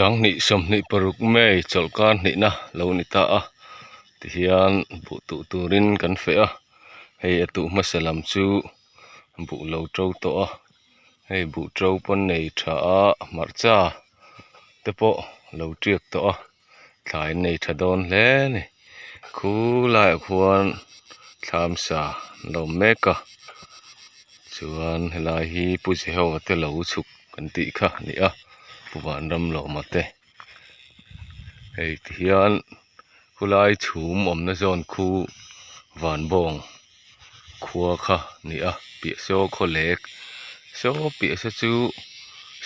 Sanghnih 26 May chawlhkar hnihna lo ni ta a tihian buh tuh turin kan feh a hei a tuh hmasa lam chu buh lo to tawh a hei buh to pawn nei tha a hmarcha te pawh lo tiak tawh a thlai an nei tha dawn hle a ni khulaiah khuan thlam sa an lo awm mek a chuan helai hi pu Jehovah te lo chhuk kan tih kha a ni a pu Vanramlawma te hei ti hian khulai chhum awmna zawn khu Vanbawng khua kha a ni a piah saw khawlek saw piah saw chu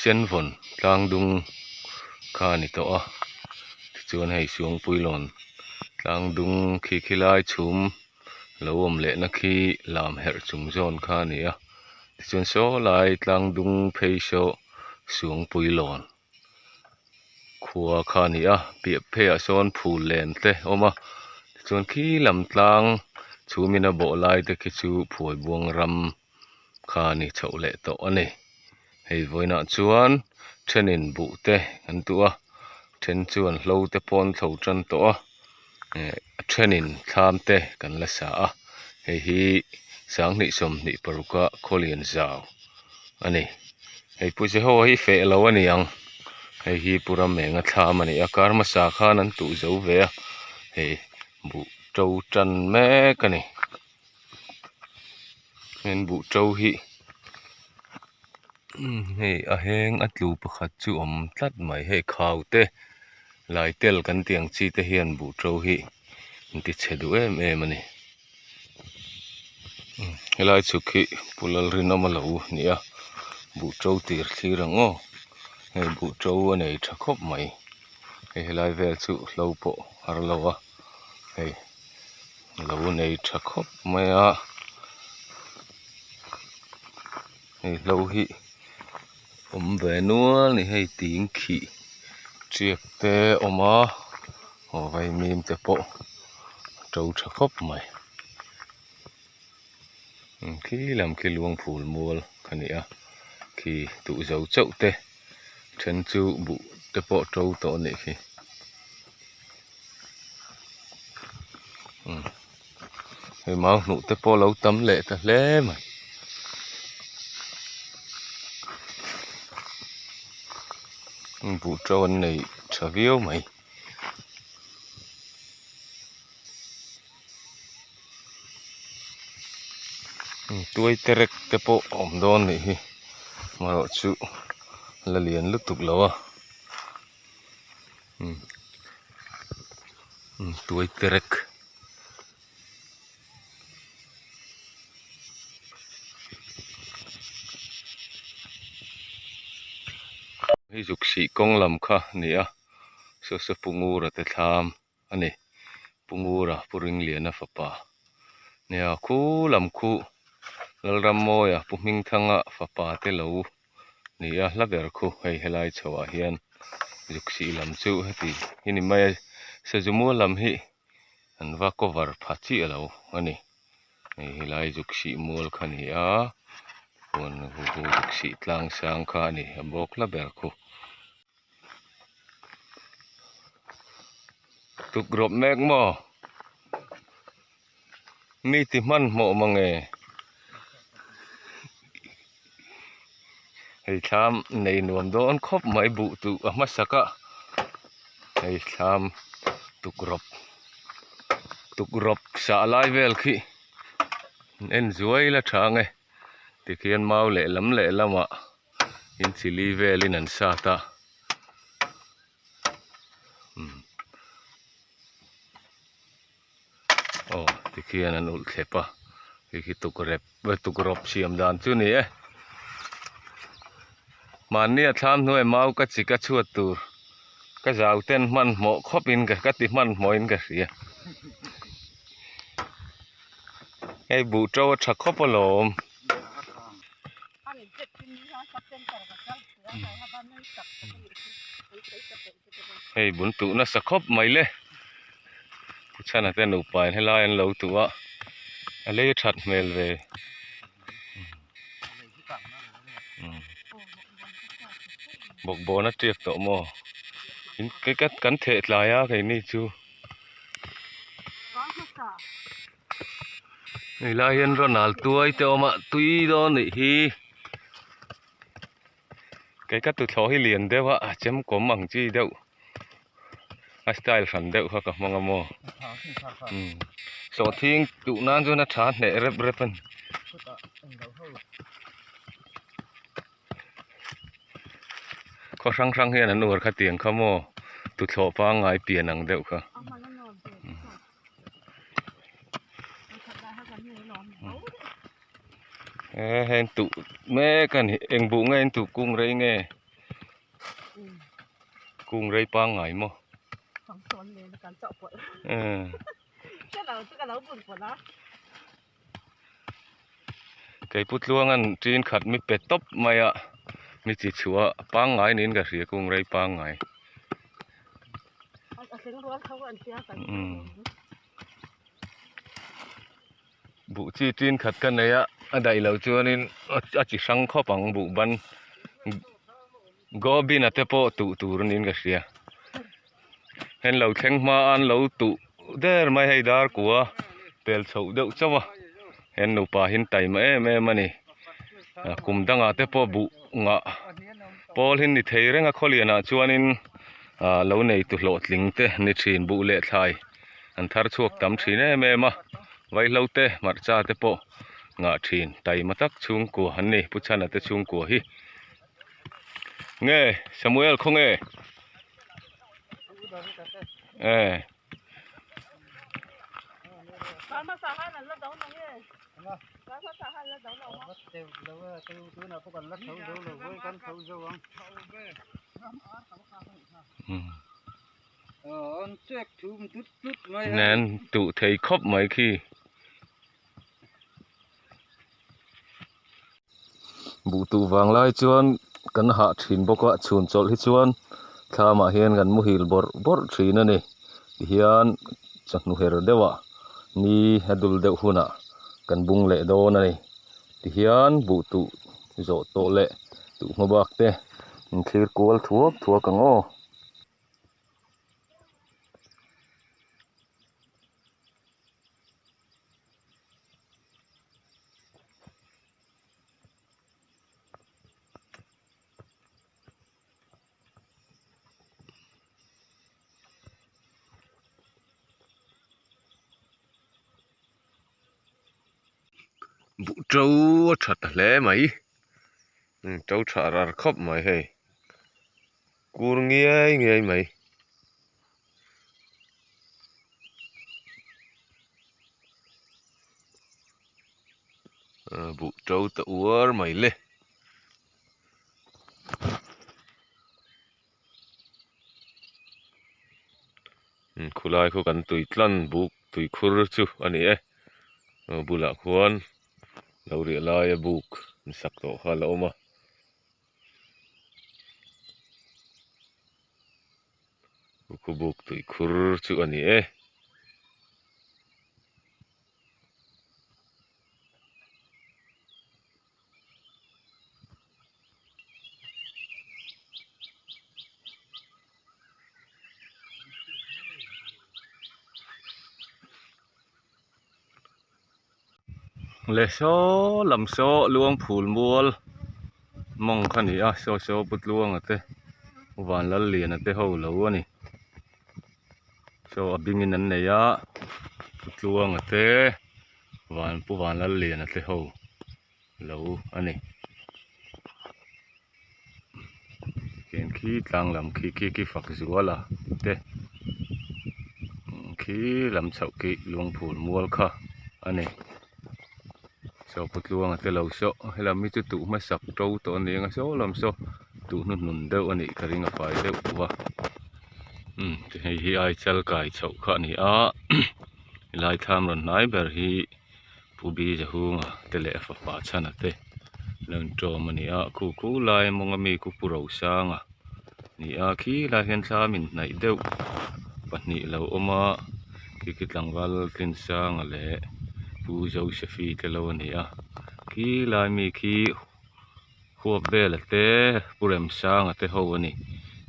senvawn tlang dung kha a ni tawh a tichuan hei Suangpuilawn tlang dung khi khilai chhum lo awm leh na khi lam herh chung zawn kha a ni a tichuan saw lai tlang dung phei saw Suangpuilawn. Khua kha a ni a piah pheiah sawn phul lem te a awm a tichuan khi lam tlang chhum in a bawh lai te khi chu phuai buang ram kha a ni chhoh leh tawh a ni hei vawiinah chuan thenin buh te an tuh a then chuan hlo te pawh an thlo tan tawh a eh a thenin thlam te kan la sa a hei hi sanghnih 26 a khawlian zau a ni. Hei pu Jehovah hi feh lo a ni ang hei hi pu Ramenga thlam a ni a kar hmasa khan an tuh zo ve a hei buh to tan mek a ni heng buh to hi hei a heng a tlu pakhat chu awm tlat mai hei khau te lai tel kan tih ang chi te hian buh to hi an ti chhe duh em em a ni. Helai chhuk hi Pu Lalrinawma lo ni a buh to tir thlir ang aw hei buh to a nei tha khawp mai hei helai vel chu hlo pawh har lo a hei lo nei tha khawp mai a hei hlo hi awm ve nual a ni hei ting khih tiak te a awm a. Aw vaimim te pawh a to tha khawp mai khi lam khi luang phul mual kha ni a khi duh zo chauh te then chu buh te pawh to tawh a nih khi hei mau hnuh te pawh lo tam leh ta hle mai. Buh to an nei tha viau mai. Tuai terek te pawh a awm dawn nih hi amaherawh chu la lian lutuk lo a tuai terek. Hei zuk sih kawng lam kha a ni a. Saw saw Pu Ngura te thlam a ni. Pu Ngura Pu Ringliana fapa nia khu lam khu Lalrammawia Pu Hmingthanga fapa te lo ni a hla ber khu hei helai chho ah hian zuk sih lam chu heti hi ni mai a sazu mual lam hi an va cover pha chiah lo a ni. Hei helai zuk sih mual kha a ni a huan zuk sih tlang sang kha a ni a bawk hla ber khu. Tukrawp mek maw? Mi ti hmanhmawh mange. Hei thlam nei nuam dawn khawp mai buh tuh a hmasak a. Hei thlam tukrawp tukrawp sah lai vel khi en zuai la tha ang e. Tikhian mau lehlam lehlamah. In chili velin an sat a umm aw tikhian an ulh thlep a hei khi tukrep tukrawp siam dan chu a ni e mahni a thlam hnuai mau ka chi ka chhuat tur ka zau ten hmanhmawh khawp in ka ti hmanhmawh in ka hria hei buh to a tha khawp alawm. Hei bun tuh nasa khawp mai le Pu Chhana te nupa in helai an lo tuh a a lei that hmel ve bawkbawn a tiak tawh maw. In kan theh tlai a keini chu. Hei lai hian rawn tuai te a awm a tui dawn nih hi kei ka tuthlawh hi lian deuh a a chem kawm ang chi deuh a style hran deuh kha ka hmang a maw sawhthing duh nan chuan a tha hneh rep rep a ni. Khaw hrang hrang hian an uar kha tiang kha maw tuthlawh pangngai pian ang deuh kha. He heng tuh mek a ni eng buh nge in tuh kung rei nge kung rei pangngai maw. Kei pu tluanga'n tin khat mi pe tawp mai a mi chi chhuah a pangngai niin ka hria kung rei pangngai. Buh chi tin khat ka nei a a daih loh chuanin a chi hrang khawp ang buh ban Gobin a te pawh tuh tur niin ka hria. Hen lo thleng hma a an lo tuh der mai hei dar kua pel chhoh deuh chauh a hen nupa hi an taima em em a ni kum dangah te pawh buh ngah pawl hi ni thei reng a khawlianah chuanin ah lo nei tu hlawhtling te ni thin buh leh thlai an thar chhuak tam thin em em a vaihlo te hmarcha te pawh ngah thin taima tak chhungkua an ni pu chhana te chhungkua hi. Nge Samuel khaw nge eh nen tuh thei khawp mai khi. Buh tuh vang lai chuan kan hah thin bawk a chhun chawlh hi chuan thlamah hian kan muhil bawrh bawrh thin a ni tihian chawhnu her deuh ah ni a dul deuh hunah kan bung leh dawn a ni tihian buh tuh zawh tawh leh tuh hma bak te in thlir kual thuak thuak ang aw. Buh to a tha ta hle mai to tha rar khawp mai hei kur ngiai ngiai mai. Buh to ta uar mai le. Khulai khu kan tui tlan buk tui khur chu a ni e a bulah khuan lo riah laia buk an sak tawh kha a la awm a. Khu buk tui khur chu a ni e. Le saw lam saw luang phul mual mawng kha a ni a saw saw pu tluanga te vanlalliana te ho lo a ni saw a bingin an nei a pu tluanga te van pu vanlalliana te ho lo a ni tian khi tlang lam khi khi khi fak zual a te khi lam chhoh khi lungphul mual kha a ni saw pu tluanga te lo saw helam hi chu tuh hmasak to tawh a ni ang a saw lam saw tuh hnuhnun deuh a nih ka ring a fai deuh bawk a umm hei hi ai chal kai chhoh kha a ni a helai thlam rawn hnai ber hi. Pu Bi Zahunga te leh a fapa Chhana te lo inṭawm a ni a, khu khu lai mawnga mi khu Pu Rosanga a ni a, khi lai hian thlam inhnaih deuh pahnih a lo awm a, khi khi tlangval Tlinsanga leh Pu Josephy te lo a ni a, khi lai mi khi huap vela te Pu Remsanga te ho a ni.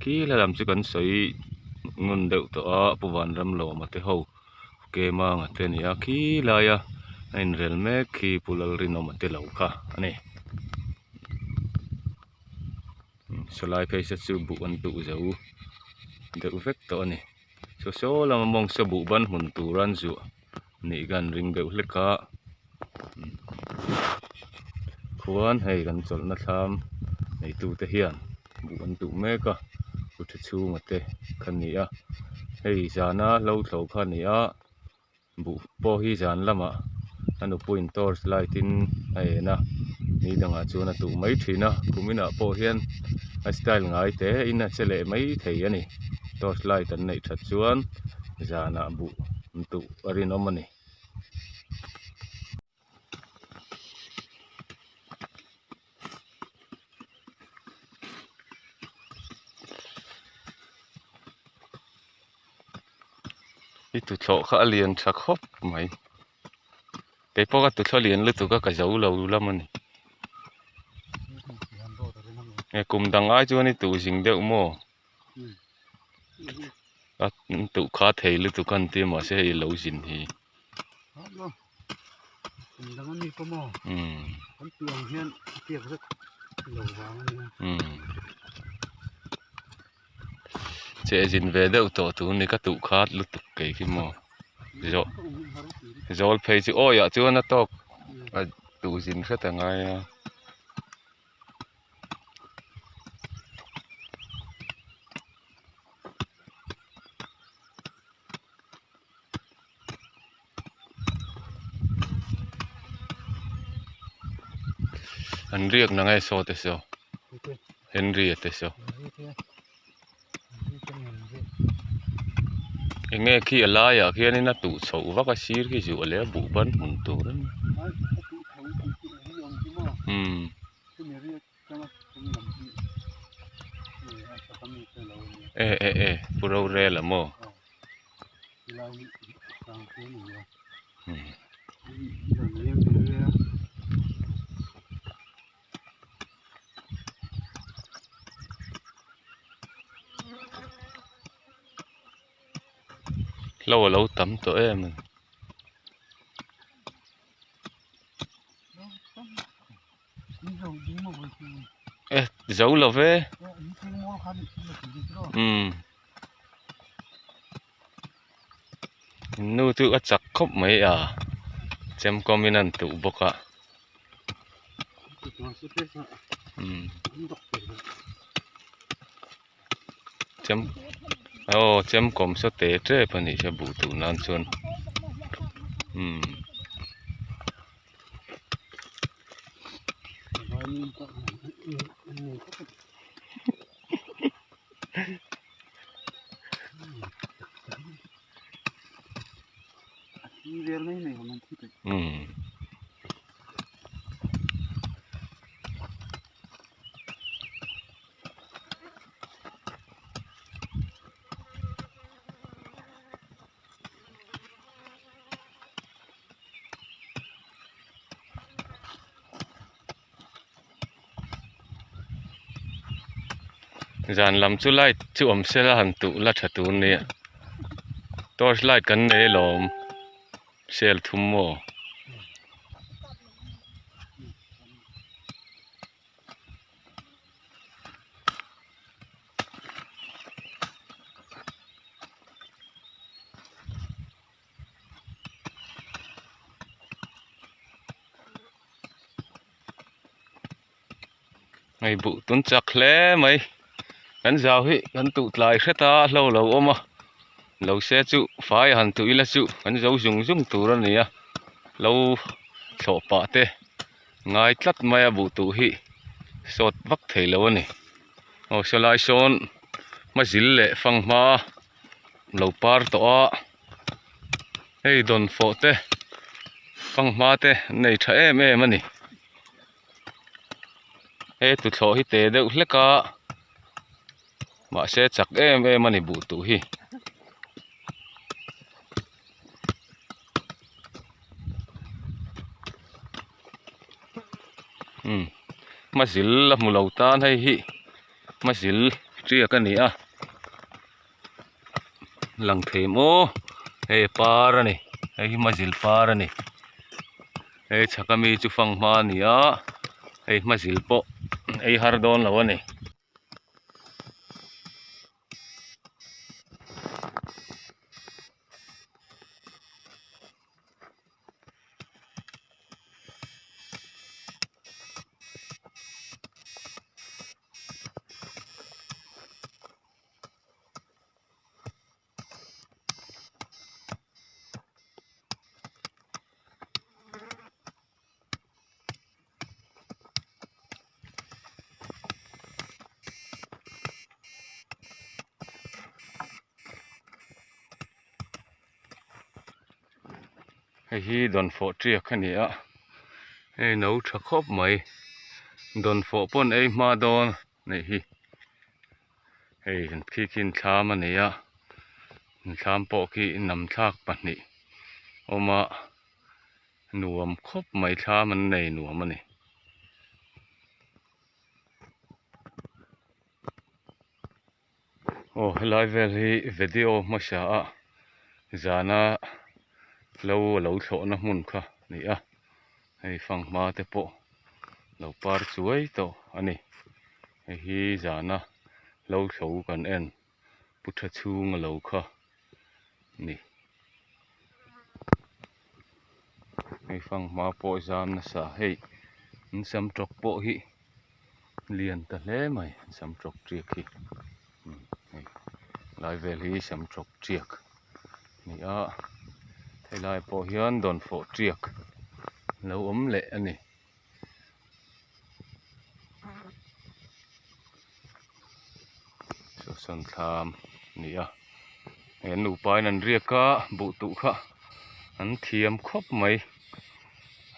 Khi hla lam chu kan sawi ngun deuh tawh a Pu Vanramlawma te ho Kemanga te a ni a khi laia a inrel mek khi Pu Lalrinawma te lo kha a ni. Sawlai phei se chu buh an tuh zo deuh vek tawh a ni. Saw saw lama mawng saw buh ban hmun tur an zuah nih ka an ring deuh hlek a khuan hei kan chawlhna thlam neitu te hian buh an tuh mek a kut tha chhunga te kha ni a hei zana hlo thlo kha a ni a. Buh pawh hi zan lamah a nupuiin torch light in a en a ni dangah chuan a tuh mai thin a kum inah pawh hian a style ngai te in a che leh mai thei a ni torch light an neih that chuan zanah buh an tuh a rinawm a ni. I tuthlawh kha a lian tha khawp mai keipawh ka tuthlawh lian lutuk a ka zo lo lam a ni e kum dang ai chuan i tuh zing deuh maw a tuh kha thei lutuk a an tia mahse hei lo zin hi. Che zin ve deuh tawh tur ni ka tuh khat lutuk kei khi maw zawh zawl phei chu awi ah chuan a tawk a tuh zin hret a ngai a. An riak na nge saw te saw Henry a te saw enge khi a laiah khianin a tuh chhoh vak a sir khi zuah leh a buh ban hmun tur a ni umm. E e e pu rorel a maw hlo a lo tam tawh em a ni. E zo lo ve umm nu chu a chak khawp mai a chemkawm in an tuh bawk a umm chem aw chemkawm saw te tep a nih hi a buh tuh nan chuan umm. Umm. Zan lam chu light chu awm sela han tuh la tha tur nia torch light kan nei alawm sel thum maw. Hei buh tun chak hle mai kan zau hi kan tuh tlai hret a hlo lo awm a lo se chu fai han tuh ila chu kan zo zung zung tur a ni a lo thlawh pah te ngai tlat mai a buh tuh hi sawt vak thei lo a ni aw sawlai sawn hmazil leh fanghma lo par tawh a hei dawnfawh te fanghma te an nei tha em em a ni he tuthlawh hi te deuh hlek a mahse chak em em a ni buh tuh hi. Umm hmazil a hmu lo tan hei hi hmazil. tiak a ni a lang thei maw hei par a ni hei hi hmazil par a ni hei chhak ami chu fanghma a ni a hei hmazil pawh ei har dawn lo a ni. Hei hi dawnfawh tiak a ni a hei no tha khawp mai dawnfawh pawn ei hma dawn a nih hi hei khi khi thlam a ni a thlam pawh khi namthlak pahnih a awm a nuam khawp mai thlam an nei nuam a ni. Aw helai vel hi video hmasa a zana hlo a lo thlawhna hmun kha a ni a hei fanghma te pawh lo par chuai tawh a ni hei hi zana hlo thlo kan en pu tha chhung a lo kha a ni hei fanghma pawh zam nasa hei an sam tawk pawh hi. Lian ta hle mai sam tawk tiak hi hei lai vel hi sam tawk tiak a ni a helai pawh hian dawnfawh tiak a lo awm leh a ni. Saw sawn thlam a ni a hei an nupa in an riak a buh tuh kha an thiam khawp mai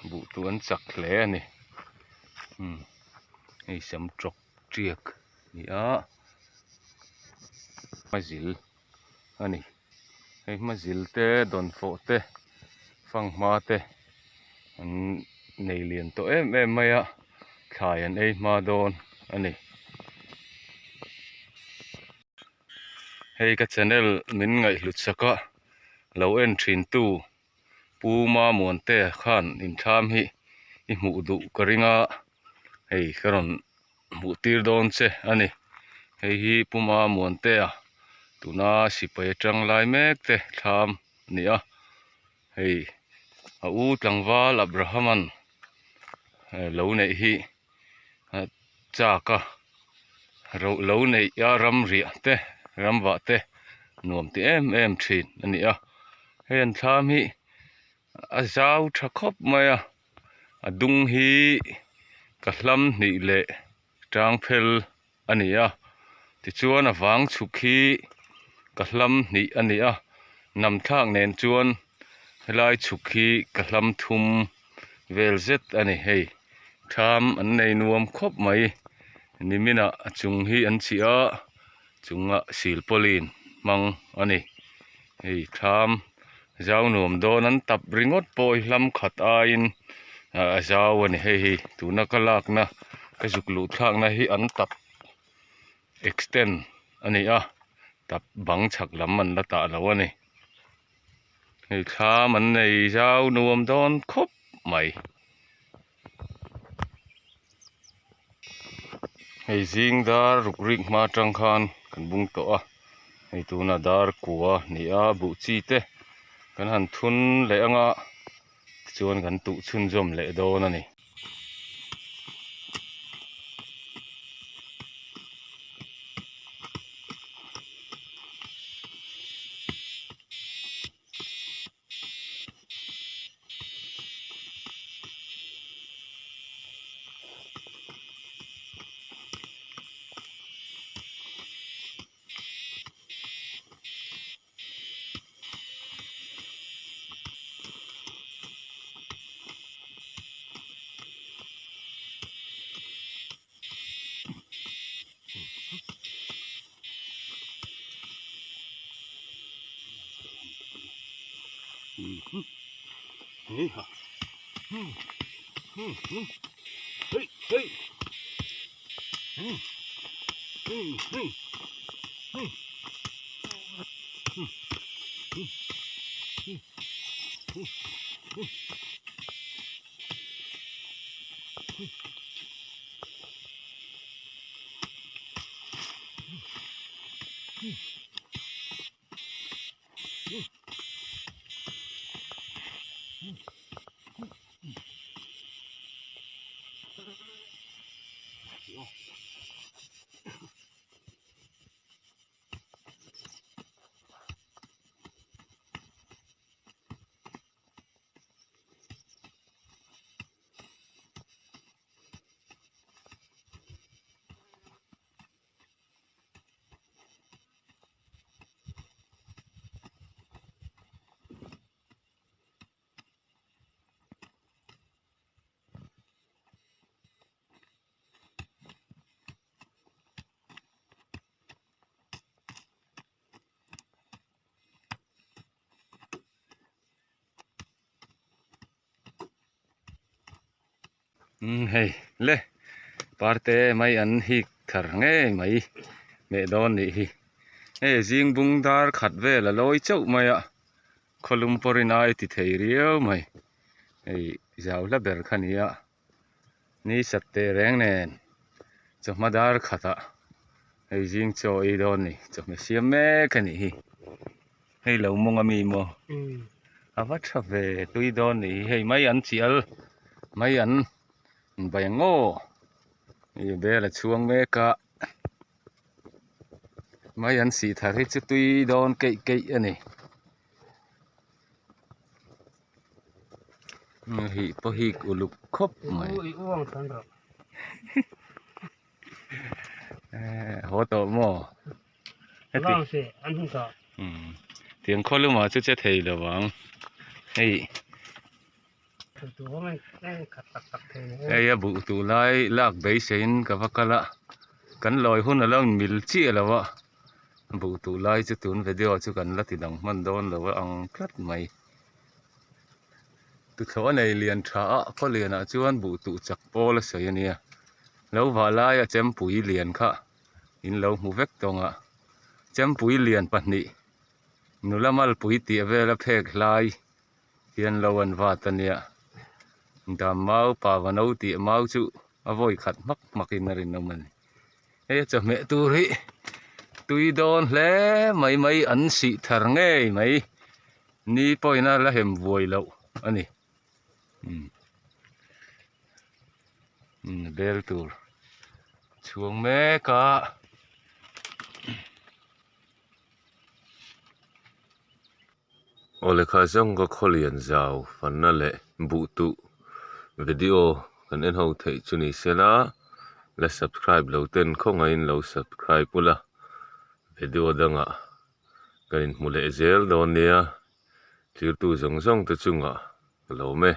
buh tuh an chak hle a ni. Umm hei sam tawk tiak a ni a hmazil a ni hei hmazil te dawnfawh te fanghma te an nei lian tawh em em mai a thlai an ei hma dawn a ni. Hei ka channel min ngaihhlut sak a lo en thin tu. Pu Mamuante khan inthlam hi i hmuh duh ka ring a, hei ka rawn hmuh tir dawn che a ni. Hei hi Pu Mamuantea tuna sipai atang lai mek te thlam a ni a, hei a u tlangval Abraham-a'n lo neih hi chak a, lo neih a ramriah te ramvah te nuam ti em em thin a ni a hei an thlam hi a zau tha khawp mai a a dung hi ka hlam hnih leh tang phel a ni a tichuan a vang chhuk hi ka hlam hnih a ni a nam thlak nen chuan helai chhuk hi ka hlam thum vel zet a ni hei thlam an nei nuam khawp mai niminah a chung hi an chhiah a chungah silpawlin hmang a ni hei thlam zau nuam dawn an tap ringawt pawh hi hlam khat aiin a zau a ni hei hi tuna ka lakna ka zuk luh thlakna hi an tap extend a ni a tap bang chhak lam an la tah lo a ni hei thlam an nei zau nuam dawn khawp mai. Hei zing dar ruk rik hma atang khan kan bung tawh a hei tunah dar kua a ni a buh chi te kan han thun leh ang a tichuan kan tuh chhunzawm leh dawn a ni. Umm hei le parte mai an hik thar ngei mai meh dawn nih hi hei zing bung dar khat vel a lawi chauh mai a khawlum pawrin ai ti thei riau mai hei zau hla ber kha ni a ni sat teh reng nen chawhma dar khatah hei zing chaw ei dawn ni chawhmeh siam mek a nih hi. Hei lo mawng ami maw? A va tha ve tui dawn nih hi hei mai an chial mai an bai ang aw hei bel a chhuang mek a mai an sih thar hi chu tui dawn keih keih a ni hih pawh hik uluk khawp mai haw tawh maw? Heti umm tiang khaw lumah chu che thei lo ang hei hei a buh tuh lai lak beiseiin ka va kal a kan lawi hun a lo inmil chiah lo a buh tuh lai chu tun video chu kan la ti dang hman dawn lo a ang tlat mai tuthlawh a nei lian tha a khaw lianah chuan buh tuh chak pawl a sawi a nia lo vah laia chempui lian kha. In lo hmu vek tawng a chempui lian pahnih nula malpui tih vela phek hlai hian lo an vat a nia dam mau pava no tih mau chu a vawi khat hmak hmak in a rinawm a ni hei a chawhmeh tur hi tui dawn hle mai mai an sih thar ngei mai ni pawhin a la hem vuai loh a ni. Bel tur chhuang mek a. Aw lehkha zawng ka khaw lian zau fanna leh buh tuh video kan en ho theih chu ni sela la subscribe lo ten khawngaihin lo subscribe ula video dangah kan inhmu leh zel dawn nia. Thirtu zawng zawng te chungah ka lawm e.